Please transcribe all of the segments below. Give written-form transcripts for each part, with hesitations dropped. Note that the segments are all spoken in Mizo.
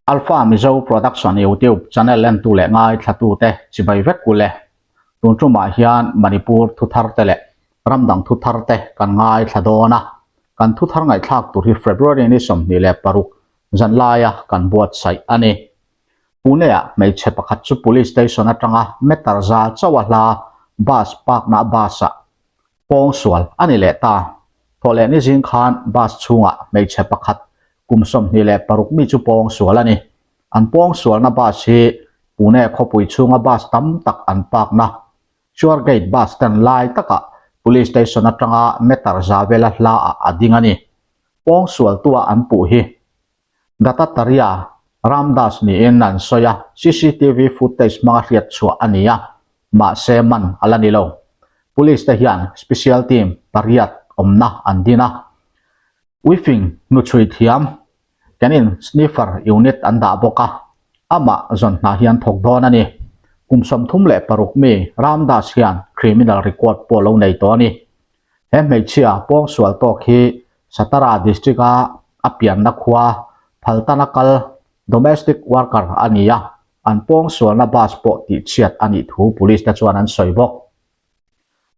Alpha Mizo Production YouTube channel entu leh ngaithlatute chibai vek u le. Tun tumah hian Manipur thuthar te leh ramdang thuthar te kan ngaithla dawn a. Kan thuthar ngaihthlak tur hi February ni 26 zanlaia kan buatsaih a ni. Pune-ah hmeichhe pakhat chu Police Station atanga meter za chauh a hla bus park-na bus-ah pawngsual a ni leh ta. Thawhleh ni zing khan bus chhungah hmeichhe pakhat kum 26 mi chu pawngsual a ni. An pawngsualna bus hi Pune khawpui chhunga bus tam tak an park-na Churchgate bus stand lai takah Police Station atanga meter za vela hlaah a ding a ni. Pawngsualtua an puh hi Dattatreya Ramdas niin an sawi a, cctv footage hmanga hriat chhuah a ni a, mahse man a la ni lo. Police te hian special team pariat awmna an din a, Uifing hnuchhui thiam Canine Sniffer unit an dah bawk a, amah zawn hna hian thawk dawn a ni. Kum 36 mi Ramdas hian criminal record pawh lo nei tawh a ni. He hmeichhia pawngsual tawk hi Satara district-a a pianna khua Phaltana kal domestic worker a ni a, an pawngsualna bus pawh tihchhiat a nih thu police te chuan an sawi bawk.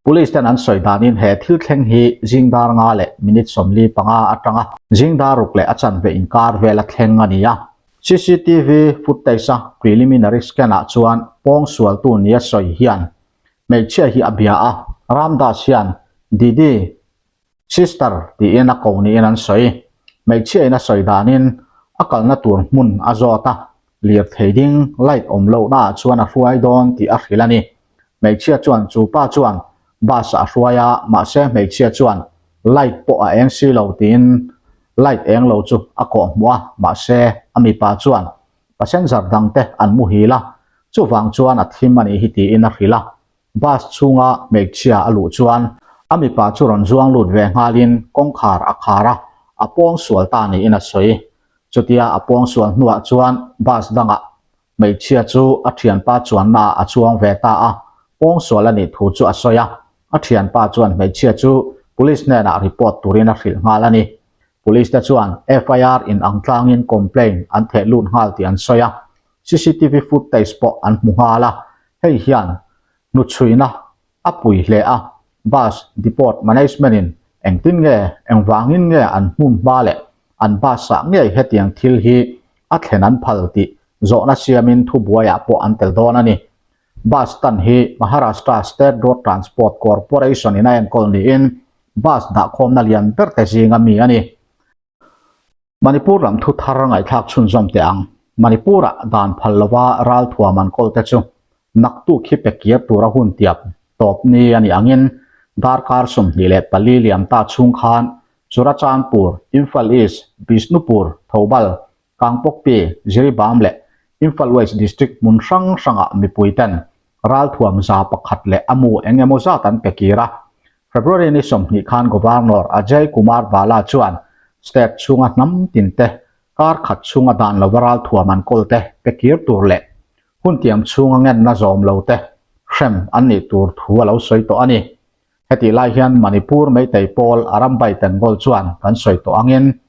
Police ten an sawi danin he thil thleng hi zing dar nga leh minute 45 atanga zing dar ruk leh a chanve inkar vela thleng a ni a. CCTV footage-a preliminary scan-ah chuan pawngsualtu nia sawi hian hmeichhia hi a bia a, Ramdas hian Didi, Sister tiin a ko niin an sawi. Hmeichhia in a sawi danin a kalna tur hmun a zawt a, lirthei ding light awm lohna ah chuan a hruai dawn tih a hrilh a ni. Hmeichhia chuan chu pa chuan bus ah a hruai a, mahse hmeichhia chuan light pawh a eng si lo tiin light eng lo chu a kawh hmuh a, mahse a mipa chuan passenger dangte an muhil a, chuvang chuan a thim a nih hi tiin a hrilh a. Bus chhunga hmeichhia a luh chuan a mipa chu rawn zuang lut ve nghalin kawngkhar a khar a, a pawngsual ta niin a sawi. Chutia a pawngsual hnuah chuan bus dangah hmeichhia chu a thianpa chuannaah a chuang ve ta a, pawngsual a nih thu chu a sawi a. A thianpa chuan hmeichhia chu police hnenah report turin a hrilh nghal a ni. Police te chuan FIR in ang tlangin complaint an theh lut nghal tih an sawi a, CCTV footage pawh an hmu nghal a. Hei hian hnuchhuina a pui hle a, bus depot management in engtin nge, engvangin nge an hmun hma leh an bus ah ngei hetiang thil hi a thlen an phal tih zawhna siamin thubuaiah pawh an tel dawn a ni. Bus stand hi Maharashtra State Road Transport Corporation in a enkawl niin bus dahkhawmna lian ber te zinga mi a ni. Manipur lam thu thar ngaihthlak chhunzawm teh ang. Manipur-ah dan phal lova ralthuam an kawl te chu naktuk hi pe kir tura hun tiap tawp ni a nih angin darkar 24 liam ta chhung khan Churachandpur, Imphal East, Bishnupur, Thoubal, Kangpokpi, Jiribam leh Imphal West District hmun hrang hrangah mipui ten ralthuam 100 leh a mu eng emaw zat an pe kir a. February ni 20 khan Governor Ajay Kumar Bhalla chuan state chhunga hnam tin te kar khat chhunga dan lova ralthuam an kawl te pe kir tur leh hun tiam chhunga ngenna zawm lo te hrem an nih tur thu a lo sawi tawh a ni. Hetih lai hian Manipur Meitei pawl Arambai Tengol chuan kan sawi tawh angin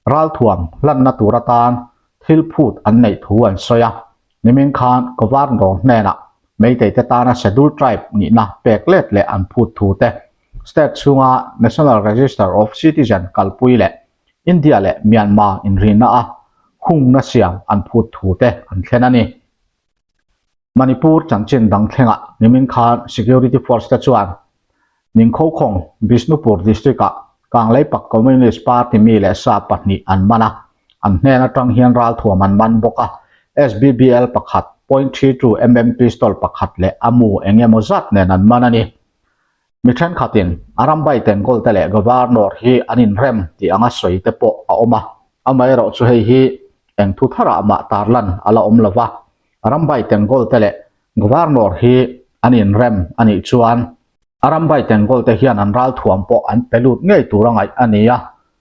Ralthuam hlanna tur atan thil phut an neih thu an sawi a, nimin khan Governor hnenah Meitei te tana Scheduled Tribe nihna pek let leh an phut thu te, state chhunga National Register of Citizen kalpui leh India leh Myanmar inrina a hungna siam an phut thu te an thlen a ni. Manipur chanchin dang thlengah nimin khan security force te chuan Ningkhawkhawng, Bishnupur district-ah Kangleipak Communist Party mi leh sa pahnih an man a, an hnen atang hian ralthuam an man bawk a, SBBL pakhat, point three two mm pistol pakhat leh a mu eng emaw zat nen an man a ni. Mi thenkhatin Arambai Tengol te leh Governor hi an inrem tih anga sawi te pawh a awm a, amaherawhchu hei hi eng thu tharah mah tarlan a la awm lo va. Arambai Tengol te leh Governor hi an inrem a nih chuan Arambai Tengol te hian an ralthuam pawh an pe lut ngei tur a ngaih a ni a,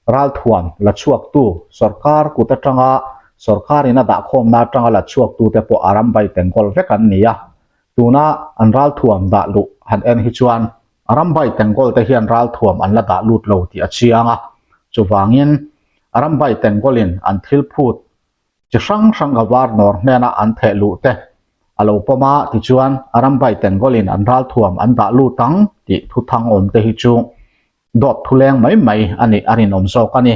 ralthuam la chhuaktu sorkar kut atanga sorkarin a dahkhawmna atanga la chhuaktu te pawh Arambai Tengol vek an ni a, tuna an ralthuam dah luh han en hi chuan Arambai Tengol te hian ralthuam an la dah lut lo tih a chiang a, chuvangin Arambai Tengolin an thil phut. Chi hrang hrang Governor hnena an theh luh te a lo pawm a, tichuan Arambai Tengolin an ralthuam an dah lut ang tih thuthang awm te hi chu dawt thuleng mai mai a nih a rinawm zawk a ni.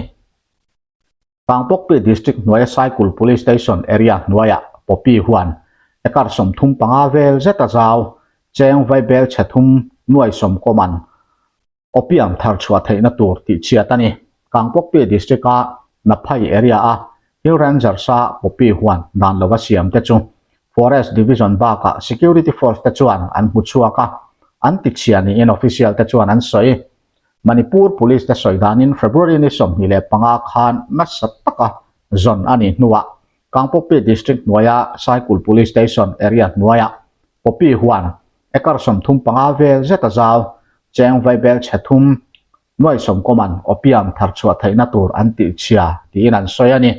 Kangpokpi District hnuaia Saikul Police Station area hnuaiah Poppy huan acre 35 vel zeta zau cheng vaibel chhe thum nuai sawmkawm an Opium thar chhuah theihna tur tih chhiat a ni. Kangpokpi District-a Naphai area-a Hill Rangers-a Poppy huan dan lova siam te chu Forest Division bakah Security Force te chuan an hmu chhuak a, an ti chhia niin official te chuan an sawi. Manipur Police te sawi danin February ni 25 khan nasa taka zawn a nih hnuah Kangpokpi District hnuaia Saikul Police Station area hnuaiah Poppy huan Acre 35 vel zeta zau cheng vaibel chhe thum nuai sawmkawman opium thar chhuah theihna tur an tih chhia tiin an sawi a ni.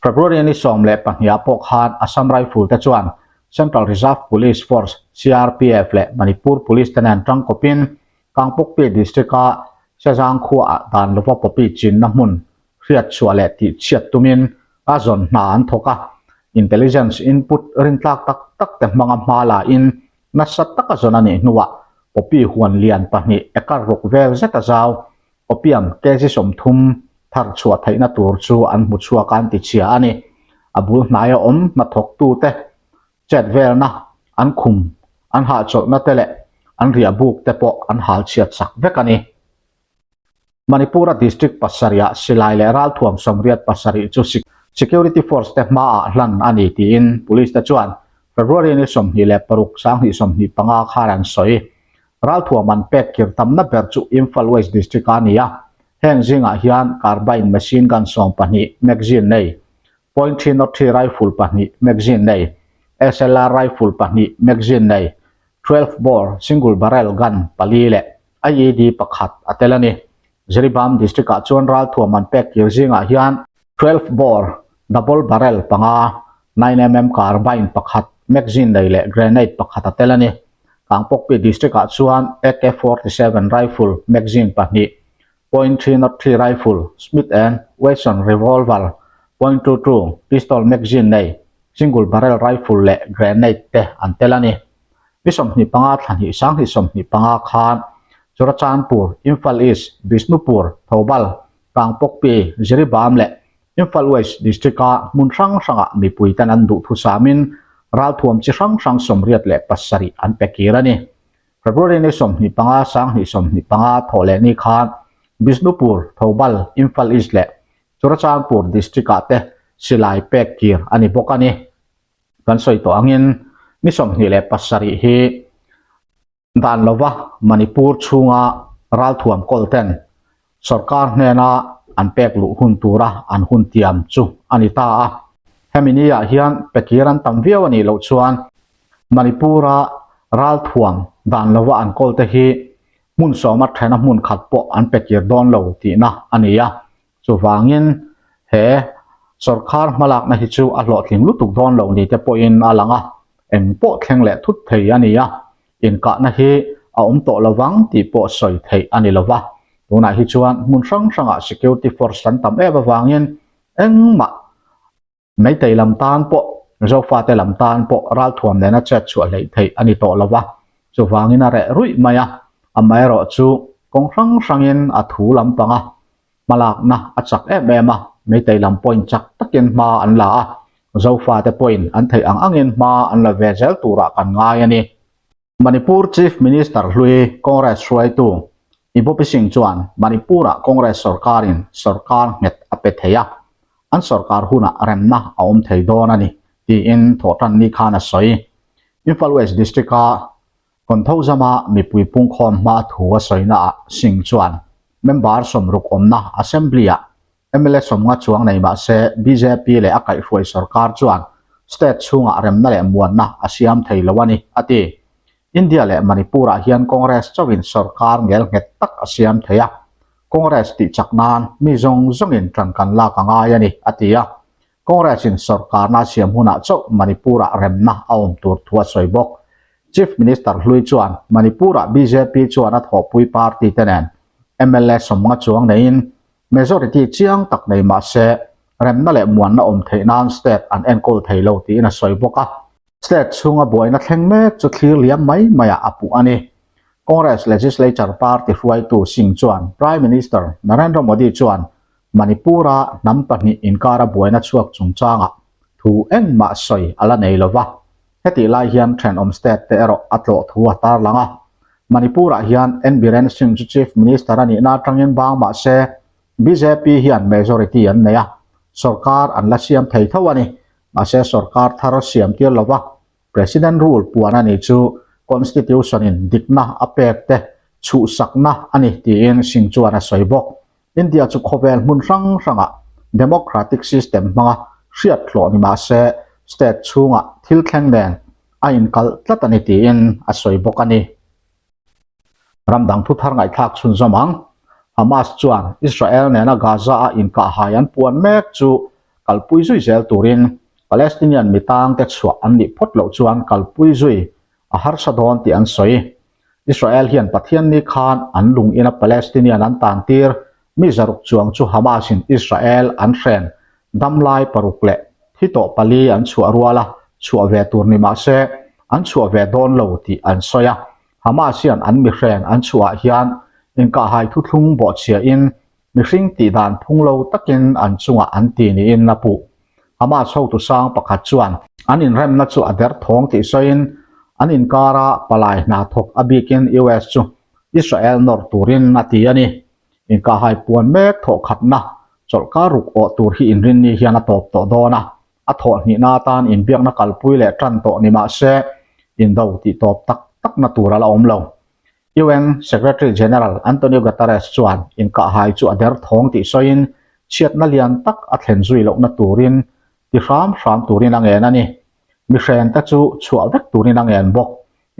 February ni 12 ah pawh khan Assam Rifle te chuan Central Reserve Police Force, CRPF, leh Manipur Police te nen tangkawpin Kangpokpi District-a Sezang khuaah dan lova poppy chinna hmun hriat chhuah leh tih chhiat tumin a zawn hna an thawk a, intelligence input rintlak tak tak te hmanga hma la in nasa taka zawn a nih hnuah poppy huan lian pahnih acre ruk vel zeta zau opium kg 30 thar chhuah theihna tur chu an hmu chhuak a an ti chhia a ni. A bul hnaia awm hnathawktute chet velna an khum an hahchawlhna te leh an riah buk te pawh an hal chhiat sak vek a ni. Manipur-a district pasarihah silai leh ralthuam 87 chu security force te hmaah hlan a ni tiin police te chuan February ni 26 2025 khan an sawi. Ralthuam an pek kir tamna ber chu Imphal West district-a a ni a, heng zingah hian carbine machine gun 12 magazine nei, point three nought three rifle pahnih magazine nei, SLR rifle pahnih magazine nei, 12 bore single barrel gun pali leh IED pakhat a tel a ni. Jiribam District-ah chuan ralthuam an pek kir zingah hian 12 bore double barrel panga, 9mm carbine pakhat, magazine nei leh grenade pakhat a tel a ni. Kangpokpi District-ah chuan AK-47 rifle magazine pahnih, point three nought three rifle, Smith and Wesson revolver, point two two pistol magazine nei, single barrel rifle leh grenade te an tel a ni. Ni 25 thla hnih 2025 khan Churachandpur, Imphal East, Bishnupur, Thoubal, Kangpokpi, Jiribam leh Imphal West District-a hmun hrang hrangah mipuiten an duhthusamin ralthuam chi hrang hrang 87 an pe kir a ni. February ni 25 2025 thawh leh ni khan Bishnupur, Thoubal, Imphal East leh Churachandpur District-ah te silai pek kir a ni bawk a ni. Kan sawi tawh angin ni 27 hi dan lova Manipur chhunga ralthuam kawl ten sorkar hnena an pek luh hun tura an hun tiam chu a ni ta a. Hemi ni ah hian pekir an tam viau a nih loh chuan Manipura ralthuam dan lova an kawl te hi hmun sawma thena hmun khat pawh an pekir dawn lo tihna a ni a. Chuvangin he sorkar hmalakna hi chu a hlawhtling lutuk dawn lo ni te pawhin a lang a, eng pawh thleng leh thut thei a ni a, inkahna hi a awm tawh lovang tih pawh sawi theih a ni lova. Tunah hi chuan hmun hrang hrangah security force an tam em avangin engmah Meitei lam tan pawh, Zofate lam tan pawh ralthuam nena chet chhuah hleih theih a ni tawh lo va, chuvangin a reh ruih mai a, amaherawh chu kawng hrang hrangin a thu lampanga hmalakna a chak em em a, Meitei lam pawhin chak takin hma an la a, Zofate pawhin an theih ang angin hma an la ve zel turah kan ngai a ni. Manipur Chief Minister hlui Congress hruaitu Ibobi Singh chuan Manipur-ah Congress sorkarin sorkar nghet a pe thei a, an sorkar hunah remna a awm thei dawn a ni, tiin thawhtan ni khan a sawi. Imphal West District-a Konthouzama mipui pungkhawm hma thu a sawinaah Singh chuan member 60 awmna Assembly-ah Mla 50 chuang nei mah se bjp leh a kaihhruai sorkar chuan state chhungah remna leh muanna a siam thei lo a ni, a ti. India leh Manipur-ah hian Congress chauhin sorkar ngel nghet tak a siam thei a, Congress tih chak nan mi zawng zawngin ṭan kan lak a ngai a ni, a ti a. Congress-in sorkarna a siam hunah chauh Manipur-ah remna a awm tur thu a sawi bawk. Chief Minister hlui chuan Manipur-ah bjp chuan a thawhpui party te nen mla 50 chuang neiin Majority chiang tak nei mah se, Remna leh muanna awm theih nan state an enkawl thei lo tiin a sawi bawk a. State chhunga buaina thleng mek chu thlir liam mai maiah a puh a ni. Congress Legislature Party hruaitu Singh chuan Prime Minister Narendra Modi chuan Manipur-a hnam pahnih inkara buaina chhuak chungchangah thu engmah sawi a la nei lo va. Hetih lai hian thenawm state te erawh a tlawh thu a tarlang a. Manipur-ah hian N Biren Singh chu Chief Minister a nihna atangin bang mah se bjp hian majority an nei a, sorkar an la siam thei tho a ni. Mahse sorkar thar siam tir lova President rule puan a nih chu Constitution in dikna a pek te chhuhsakna a ni tiin Singh chuan a sawi bawk. India chu khawvel hmun hrang hrangah democratic system hmanga hriat hlawh ni mah se state chhungah thil thleng nen a inkalh tlat a ni tiin a sawi bawk a ni. Ram dang thu thar ngaihthlak chhunzawm ang. Hamas chuan Israel nena Gaza-a inkahhai an puan mek chu kalpui zui zel turin Palestinian mi tangte chhuah an nih phawt loh chuan kalpui zui a harsa dawn tih an sawi. Israel hian Pathianni khan an lung ina Palestinian an tantir mi zaruk chuang chu Hamas-in Israel an hren damlai paruk leh thi tawh pali an chhuah rual a, chhuah ve tur ni mah se an chhuah ve dawn lo tih an sawi a. Hamas hian an mihren an chhuah ah hian inkahhai thuthlung bawhchhiahin mihring tih dan phung lo takin an chungah an ti niin a puh. Hamas hotu sang pakhat chuan an inremna chu a derthawng tih sawiin an inkara palai hna thawk a bikin US chu Israel nawr turin a ti a ni. Inkahhai puan mek thawhkhatna chawlhkar ruk awh tur hi inrinni hian a tawp tawh dawn a, a thawh hnihna atan inbiakna kalpui leh tan tawh ni mah se indo tih tawp tak takna tur a la awm lo. UN Secretary General Antonio Guterres chuan inkahhai chu a derthawng tih sawiin chhiatna lian tak a thlen zui lohna turin ti hram hram turin a ngen a ni. Mihrente chu chhuah vek turin a ngen bawk.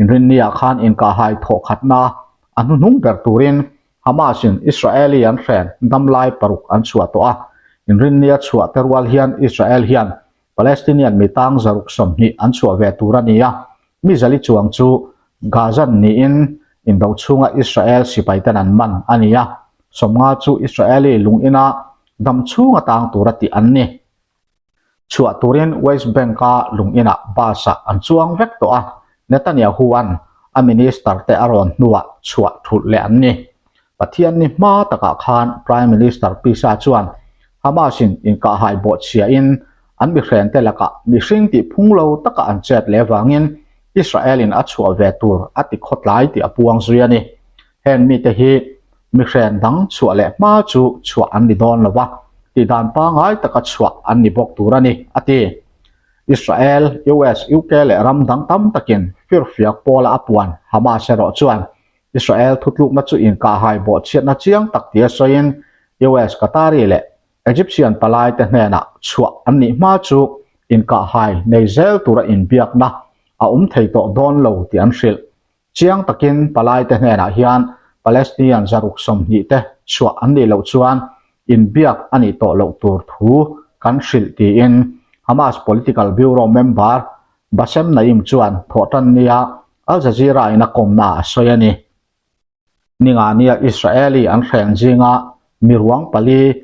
Inrinniah khan inkahhai thawhkhatna a hnuhnung ber turin Hamas-in Israeli an hren damlai paruk an chhuah tawh a. Inrinnia chhuah te rual hian Israel hian Palestinian mi tang zaruk 20 an chhuah ve tur a ni a. Mi zali chuang chu Gazan niin indo chhunga Israel sipaiten an man a ni a. 50 chu Israeli lung ina dam chhunga tang tura tih an ni. Chhuah turin West Bank-a lung inah bus-ah an chuang vek tawh a, Netanyahu-a'n a minister te a rawn hnuah chhuah thulh leh an ni. Pathianni hma takah khan Prime Minister Pisa chuan Hamas-in inkahhai bawhchhiahin an mihrente lakah mihring tih phung lo taka an chet leh vangin Israel-in a chhuah ve tur a ti khawtlai tih a puang zui a ni. Heng mite hi mihren dang chhuah leh hma chu chhuah an ni dawn lo va, tihdan pangngai taka chhuah an ni bawk tur a ni, a ti. Israel, US, UK leh ram dang tam takin firfiak pawla a puan Hamas erawh chuan Israel thutlukna chu inkahhai bawhchhiatna chiang tak tia sawiin US, Qatari leh Egyptian palaite hnenah chhuah an nih hma chu inkahhai nei zel tura inbiakna a awm thei tawh dawn lo tih an hrilh. Chiang takin palaite hnenah hian Palestinian 120 te chhuah an nih loh chuan inbiak a nih tawh loh tur thu kan hrilh tiin Hamas Political Bureau member Bassem Naim chuan thawhtannia Al Jazeera in a kawmna a sawi a ni. Ningania Israeli an hreng zinga miruang pali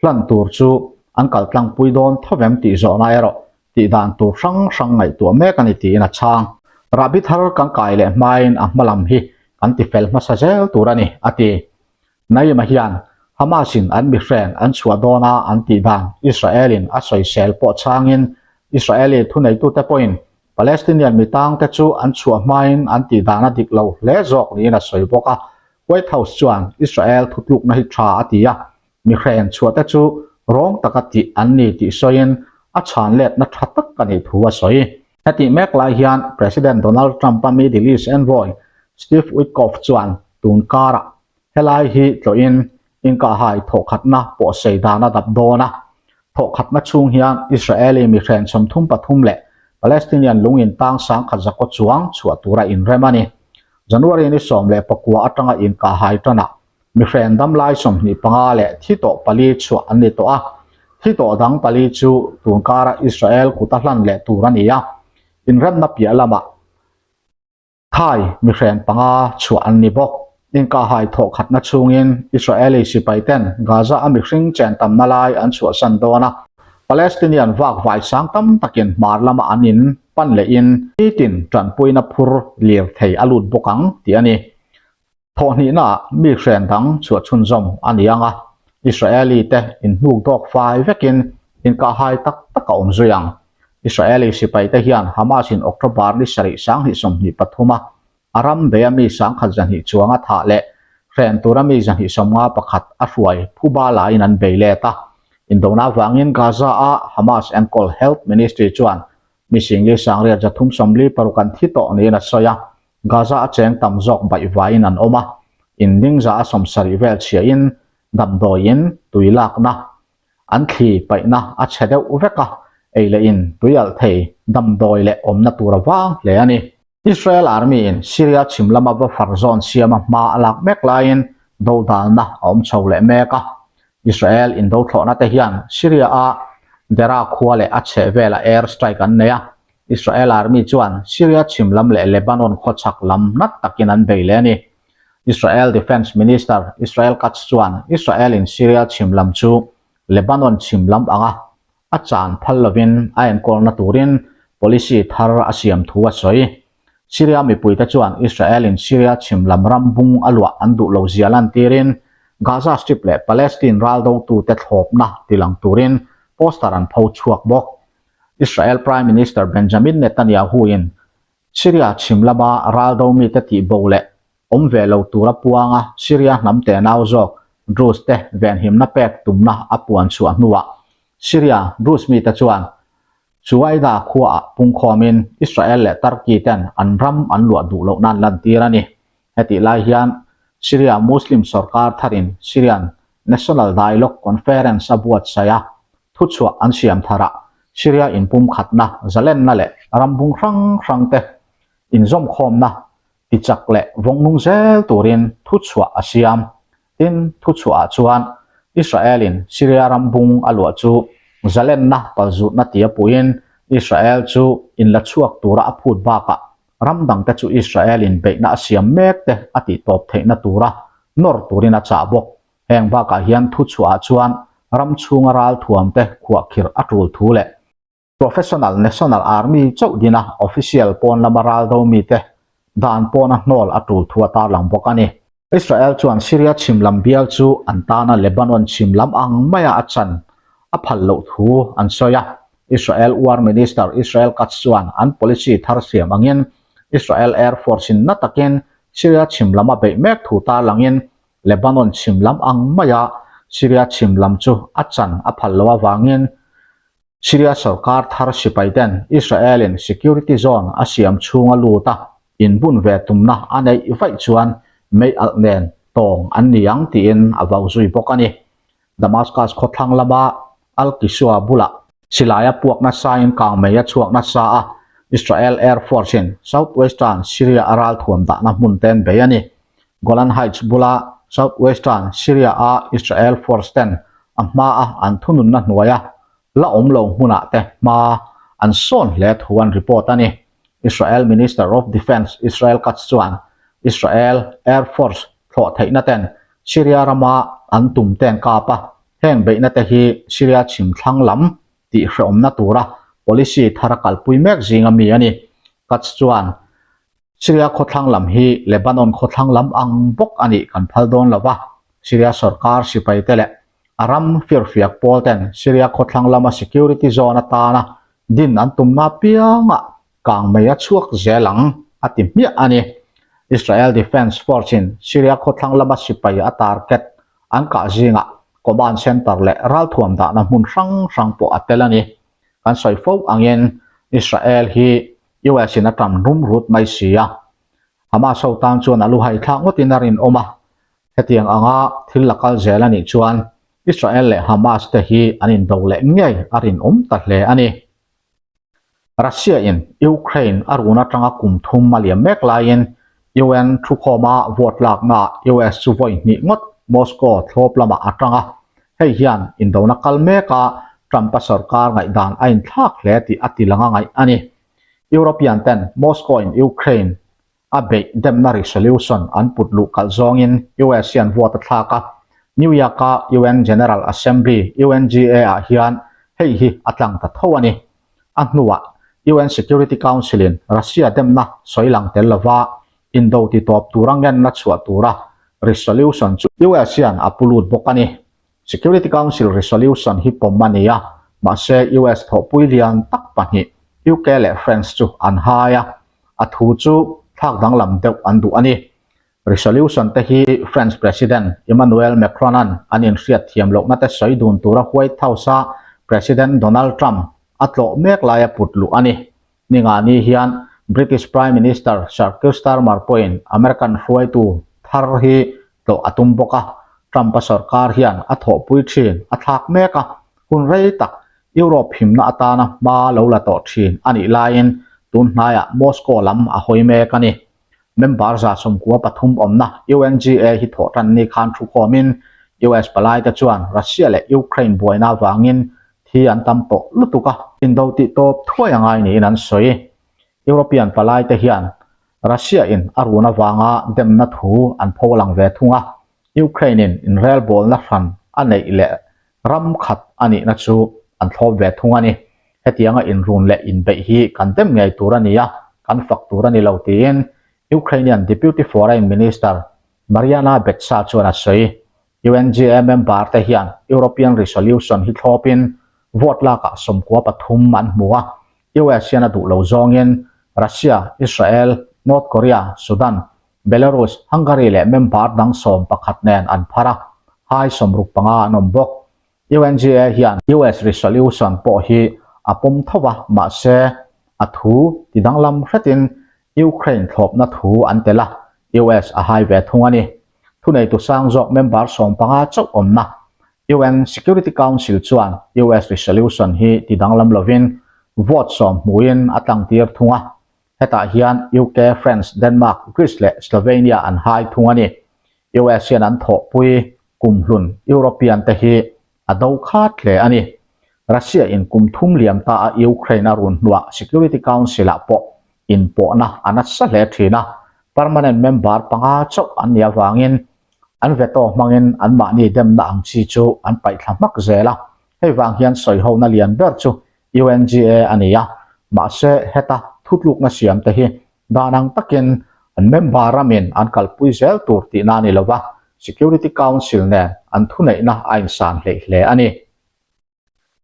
hlan tur chu an kaltlangpui dawn thovem tih zawhna erawh tih dan tur hrang hrang ngaihtuah mek a ni tiin a chhang. Rahbi thar kan kai leh hmain a hma lam hi kan tifel hmasa zel tur a ni, a ti. Naima hian Hamas-in an mihreng an chhuah dawna an tih dan Israel-in a sawisel pawh chhangin Israeli thuneitute pawhin Palestinian mi tangte chu an chhuah hmain an tih dan a dik lo hle zawk niin a sawi bawk a. White House chuan Israel thutlukna hi tha a ti a, mihreng chhuahte chu rawng taka tih an ni tih sawiin a chhan letna tha tak a nih thu a sawi. Hetih mek lai hian President Donald Trump-a Middle East envoy Steve Witkoff chuan tun karah helai hi tlawhin inkahhai thawhkhatna pawhsei dan a dap dawn a. Thawhkhatna chhung hian Israeli mihren 33 leh Palestinian lung intang 10,000 zakaw chuang chhuah tura inrem a ni. January ni 19 atanga inkahhai tanah mihren damlai 25 leh thi tawh pali chhuah an ni tawh a. Thi tawh dang pali chu tun kara Israel kuta hlan leh tur a ni a. Inremna piah lamah Thai mihren panga chhuah an ni bawk. Inkahhai thawhkhatna chhungin Israeli sipaiten Gaza a mihring chen tamna lai an chhuahsan dawn a. Palestinian vakvai sang tam takin hmar lama an in pan lehin nitin tanpuina phur lirthei a lut bawk ang tih a ni. Thawhhnihnaah mi hren dang chhuah chhunzawm a ni ang a, Israeli te inhnuk dawk fai vekin inkahhai tak tak a awm zui ang. Israeli sipai te hian Hamas in October ni sarih 2023 a a ram beia mi 10,200 chuanga thah leh hren tura mi 251 a hruai phuba laiin an bei let a. Indona avangin Gaza-a Hamas enkawl Health Ministry chuan mi singli sangriat 346 an thi tawh niin a sawi a, Gaza a cheng tam zawk baihvaiin an awm a, in dingza a 70 vel chhiahin damdawiin tui lakna an thli paihna a chhe deuh vek a, ei leh in tui alh thei damdawi leh awmna tur a vang hle a ni. Israel Army in Syria chhim lama buffer zone siama hma a lak mek laiin dodalna a awm chho leh mek a. Israel indothlawhna te hian Syria a Deraa khua leh a chhehvela air strike an nei a. Israel Army chuan Syria chhim lam leh Lebanon khawchhak lam nat takin an bei leh a ni. Israel Defence Minister Israel Katz chuan Israel in Syria chhim lam chu Lebanon chhim lam anga a chan phal lovin a enkawlna turin policy thar a siam thu a sawi. Syria mipuite chuan Israel in Syria chhim lam ram bung a luah an duh lo zia lantirin Gaza Strip leh Palestine ral dotute thlawpna tilang turin poster an pho chhuak bawk. Israel Prime Minister Benjamin Netanyahu in Syria chhim lama ral do mite tihbo leh awm ve lo tura puanga Syria hnam tenau zawk Druze te venhimna pek tumna a puan chhuah hnuah Syria Druze mite chuan Suwaida khuaah pungkhawmin Israel leh Turkey ten an ram an luah duh loh nan lantir a ni. Hetih lai hian Syria Muslim sorkar tharin Syrian National Dialogue Conference a buatsaih a, thuchhuah an siam tharah Syria inpumkhatna, zalenna leh ram bung hrang hrang te inzawmkhawmna tichak leh vawngnung zel turin thuchhuah a siam. Tin, thuchhuahah chuan Israel-in Syria ram bung a luah chu zalenna palzutna tia puiin Israel chu inla chhuak tura a phut bakah ram dangte chu Israel-in beihna a siam mek te a tihtawp theihna tura nawr turin a chah bawk. Heng bakah hian thuchhuahah chuan ram chhunga ralthuamte khuahkhirh a tul thu leh Professional National Army chauh dina official pawn lama ral do mite dan pawna hnawl a tul thu a tarlang bawk a ni. Israel chuan Syria chhim lam bial chu an tana Lebanon chhim lam ang maia a chan a phal loh thu an sawi a. Israel War Minister Israel Katz chuan an policy thar siam angin Israel Air Force-in na takin Syria chhim lam a beih mek thu tarlangin Lebanon chhim lam ang maia Syria chhim lam chu a chan a phal loh avangin Syria sorkar thar sipai ten Israel-in security zone a siam chhunga lut a inbun ve tumna a neih vaih chuan mei alh nen tawng an ni ang tiin a vau zui bawk a ni. Damascus khawthlang lama Al-Kiswa bulah silai a puak nasain kangmei a chhuak nasa a, Israel Air Force-in southwestern Syria a ralthuam dahna hmun te an bei a ni. Golan Heights bula southwestern Syria-a Israel force ten a hmaa an thununna hnuaia la awm lo hmunah te hma an sawn hle thu an report a ni. Israel Minister of Defence Israel Katz chuan Israel Air Force thlawh theihna ten Syria rama an tum te an kap a, heng beihna te hi Syria chhim thlang lam tih hrehawmna tura policy thar a kalpui mek zinga mi a ni. Katz chuan Syria khawthlang lam hi Lebanon khawthlang lam ang bawk a nih kan phal dawn lo va, Syria sorkar sipaite leh a ram firfiak pawl ten Syria khawthlang lama security zone atana din an tumna apiangah kangmei a chhuak zel ang a ti hmiah a ni. Israel Defence Force-in Syria khawthlang lama sipai a target an kah zingah command center leh ralthuam dahna hmun hrang hrang pawh a tel a ni. Kan sawi fo angin Israel hi US in a tam rum rut mai si a, Hamas ho tan chuan a lu hai thlak ngawtin a rinawm a, hetiang anga thil la kal zel a nih chuan Israel leh Hamas te hi an indo leh ngei a rinawm ta hle a ni. Russia in Ukraine a run atanga kum thum a liam mek laiin UN thukhawma vote laknaah US chu vawi hnih ngawt Moscow thlawp lamah a tang a, hei hian indona kal meka Trump-a sorkar ngaihdan a inthlak hle tih a tilang a ngaih a ni. European ten Moscow-in Ukraine a beih demna resolution an put luh kalh zawngin US hian vote a thlak a, New York-a UN General Assembly, UNGA, ah hian. Hei hi a tlang ta tho a ni. A hnuah UN Security Council-in Russia demna sawi lang tel lova indo ti tawp tura ngenna chhuah tura resolution chu US hian a pu lut bawk a ni. Security Council resolution hi pawm a ni a, mahse US thawhpui lian tak pahnih UK leh France chu an hai a, a thu chu thlak danglam deuh an duh a ni. Resolution te hi French President Emmanuel Macron-a'n an inhriat thiam lohna te sawi dun tura White House-a President Donald Trump a tlawh mek laia put luh a ni. Ningani hian British Prime Minister Sir Keir Starmer pawhin American hruaitu thar hi tlawh a tum bawk a, Trump-a sorkar hian a thawhpui thin a thlak mek a, hun rei tak Europe himna atana hma lo la tawh thin a nih laiin tun hnaiah Moscow lam a hawi mek a ni. Member 13 awmna UNGA hi thawh tan ni khan thu khawmin US palaite chuan Russia leh Ukraine buaina avangin thi an tam tawh lutuk a, indo tih tawp thuai a ngai niin an sawi. European palaite hian Russia in a run avanga demna thu an pho lang ve thung a, Ukraine in inrelbawlna hran a neih leh ram khat a nihna chu an thlawp ve thung a ni. Hetianga inrun leh inbeih hi kan dem ngei tur a ni a, kan fak tur a ni lo tiin Ukrainian Deputy Foreign Minister Mariana Betsa chuan a sawi. UNGA member te hian European resolution hi thlawpin vote lakah 13 an hmu a, US hian a duh lo zawngin Russia, Israel, North Korea, Sudan, Belarus, Hungary leh member dang 11 nen an phar a, hai 65 an awm bawk. UNGA hian US resolution pawh hi a pawm tho a, mahse a thu ti danglam hretin Ukraine thlawpna thu an tel a, US a hai ve thung a ni. Thuneitu sang zawk member 15 chauh awmna UN Security Council chuan US resolution hi ti danglam lovin vote 10 hmuin a tlangtir thung a, Hetah hian UK, France, Denmark, Greece leh Slovenia an hai thung a ni. US hian an thawhpui kumhlun European te hi a do khat hle a ni. Russia in kum thum liam ta a Ukraine a run hnuah Security Council ah pawh inpawhna a nasa hle thin a, permanent member panga chauh an nih avangin an veto hmangin anmahni demna ang chi chu an paihthla hmak zel a. Hei vang hian sawihona lian ber chu UNGA a ni a, mahse heta thutlukna siam te hi dan ang takin an member ramin an kalpui zel tur tihna a ni lova, Security Council nen an thuneihna a insan hleih hle a ni.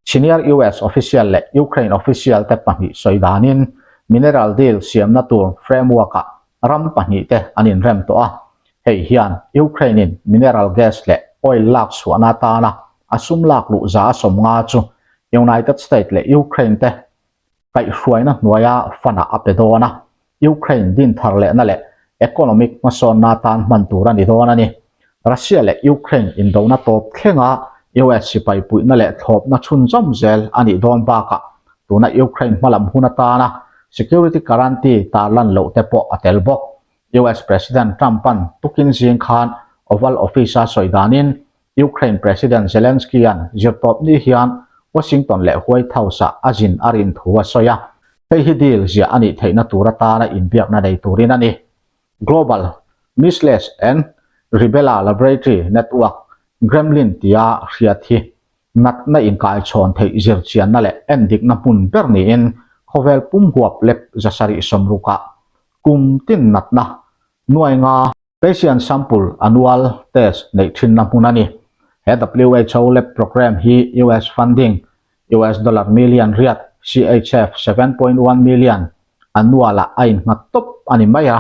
Senior US official leh Ukraine official te pahnih sawi danin mineral deal siamna tur framework-ah ram pahnih te an inrem tawh a, hei hian Ukraine-in mineral gas leh oil lak chhuahna atana a sum lak luh 50% chu United States leh Ukraine te kaihhruaina hnuaia fund-ah a pe dawn a, Ukraine din thar lehna leh economic hmasawnna atan hman tur a ni dawn a ni. Russia leh Ukraine indona tawp thlenga US sipai puihna leh thlawpna chhunzawm zel a nih dawn bakah tuna Ukraine hmalam hun atana security guarantee tarlan loh te pawh a tel bawk. US President Trump-a'n tukin zing khan Oval Office-a sawi danin Ukraine President Zelensky-a'n zirtawpni hian Washington leh White House-ah a zin a rin thu a sawi a, hei hi deal ziah a nih theihna tur atana inbiakna nei turin a ni. Global Measles and Rubella Laboratory Network, Gremlin tia hriat hi natna inkaichhawn theih zirchianna leh endikna hmun ber niin khawvel pum huap lep 760ah kum tin natna nuai nga Patient sample annual test neih thinna hmun a ni. He WHO lab program hi US funding, US dollar million riat, CHF 7.1 million, annual ah a innghat tawp a ni mai a.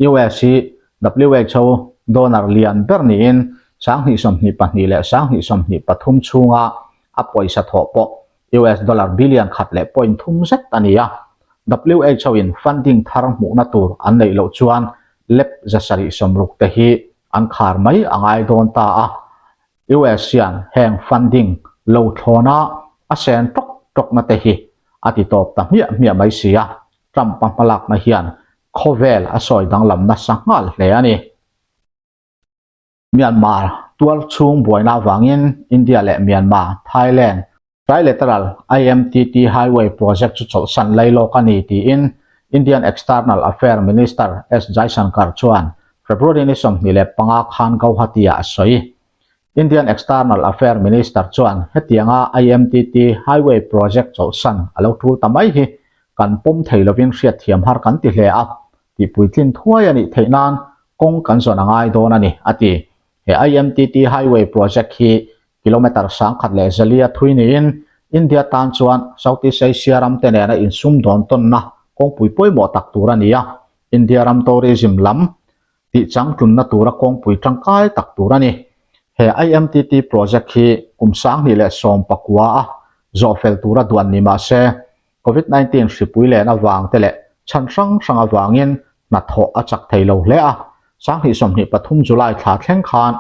US hi WHO donor lian ber niin 2022 leh 2023 chhunga a pawisa thawh pawh US dollar billion khat leh point thum zet a ni a. WHO in funding thar hmuhna tur an neih loh chuan lab 760 te hi an khar mai a ngai dawn ta a. US hian heng funding lo thlawna a sen tawk tawkna te hi a ti tawp ta hmiah hmiah mai si a. Trump-a hmalakna hian khawvel a sawi danglam nasa nghal hle a ni. Myanmar tual chhung buaina avangin India leh Myanmar, Thailand, Trilateral IMTT Highway project chu chawlhsan lai lawk a ni tiin Indian External Affair Minister S Jaishankar chuan February ni 25 khan Guwahati-ah a sawi. Indian External Affair Minister chuan hetianga IMTT Highway Project chawlhsan a lo tul ta mai hi kan pawm thei lovin hriatthiam har kan ti hle a, tihpuitlin thuai a nih theih nan kawng kan zawn a ngai dawn a ni, a ti. He IMTT Highway Project hi kilometre 1400 thui niin India tan chuan Southeast Asia ram te nena insumdawn tawnna kawngpui pawimawh tak tur a ni a, India ram tourism lam tih changtlunna tura kawngpui tangkai tak tur a ni. He IMTT project hi kum 2019 a zawhfel tura duan ni mah se, Covid 19 hripui len avang te leh chhan hrang hrang avangin hnathawh a chak thei lo hle a, 2023 July thla thleng khan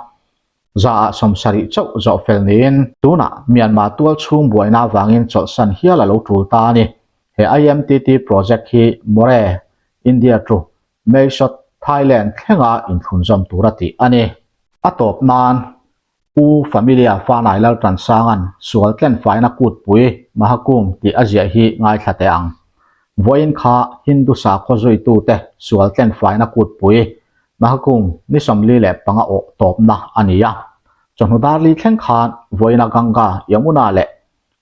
zaah 70 chauh zawhfel niin, tunah Myanmar tual chhung buaina avangin chawlhsan hial a lo tul ta a ni. He IMTT project hi Moreh, India to Mae Sot, Thailand thlenga inthlunzawm tura tih a ni. A tawp nan Pu Familia Fanai Laltansanga'n sual tlenfaina kutpui Mahakum tih a ziah hi ngaithla teh ang. Vawiin kha Hindu sakhaw zuitute sual tlenfaina kutpui Mahakum ni 45 awh tawpna a ni a. Chawhnu darli thleng khan vawiina Ganga, Yamuna leh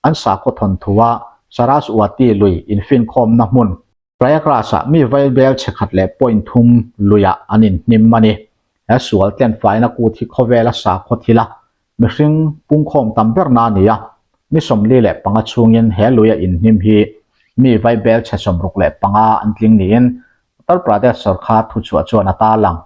an sakhaw thawnthua Saraswati lui infinkhawmna hmun Prayagraj-ah mi vaibel chhe khat leh point thum luiah an inhnim a ni. He sual tlenfaina kut hi khawvela sakhaw thila mihring pungkhawm tam berna a ni a, ni 45 chhungin he luia inhnim hi mi vaibel chhe 65 an tling niin Uttar Pradesh sorkar thuchhuah chuan a tarlang.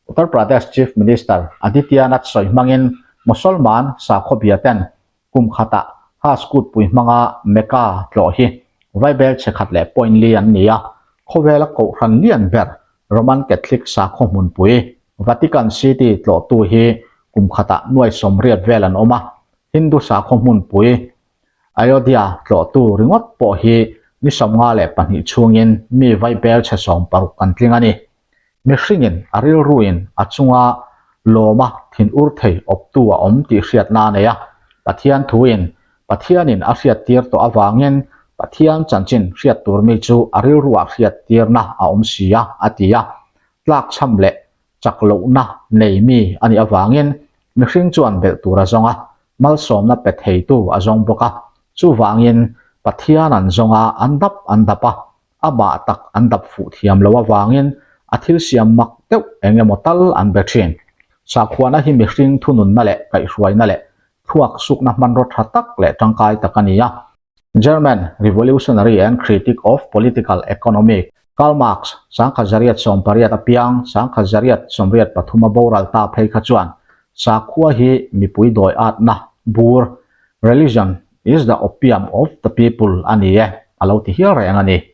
Uttar Pradesh Chief Minister Adityanath sawi hmangin Mosolman sakhaw bia ten Kum khatah Hajj kutpui hmanga Mecca tlawh hi vaibel chhe khat leh point li an ni a, khawvela kohhran lian ber Roman Catholic sakhaw hmunpui Vatican City tlawhtu hi kum khatah nuai 80 vel an awm a, Hindu sakhaw hmunpui Ayodhya tlawhtu ringawt pawh hi ni 52 chhungin mi vaibel chhe 60 kan tling a ni. Mihringin a rilruin a chunga lawma thin ur thei awptu a awm tih hriatna a nei a. Pathian thuin Pathianin a hriattir tawh avangin Pathian chanchin hriat tur mi chu a rilruah hriattirna a awm si a, a ti a. Tlakchham leh chak lohna nei mi a nih avangin mihring chuan belh tur a zawng a, malsawmna pe theitu a zawng bawk a. Chuvangin Pathian an zawng a, an dap an dap a, Amah tak an dap fuh thiam lo avangin a thil siam mak deuh eng emaw tal an be thin. Sakhuana hi mihring thununna leh kaihhruaina leh thluak sukna hmanraw tha tak leh tangkai tak a ni a. German revolutionary and critic of political economy Karl Marx 1880 apiang 1883 a boral ta phei kha chuan sakhua hi mipui dawi atna bur, religion, is the opium of the people a ni e, a lo ti hial reng a ni.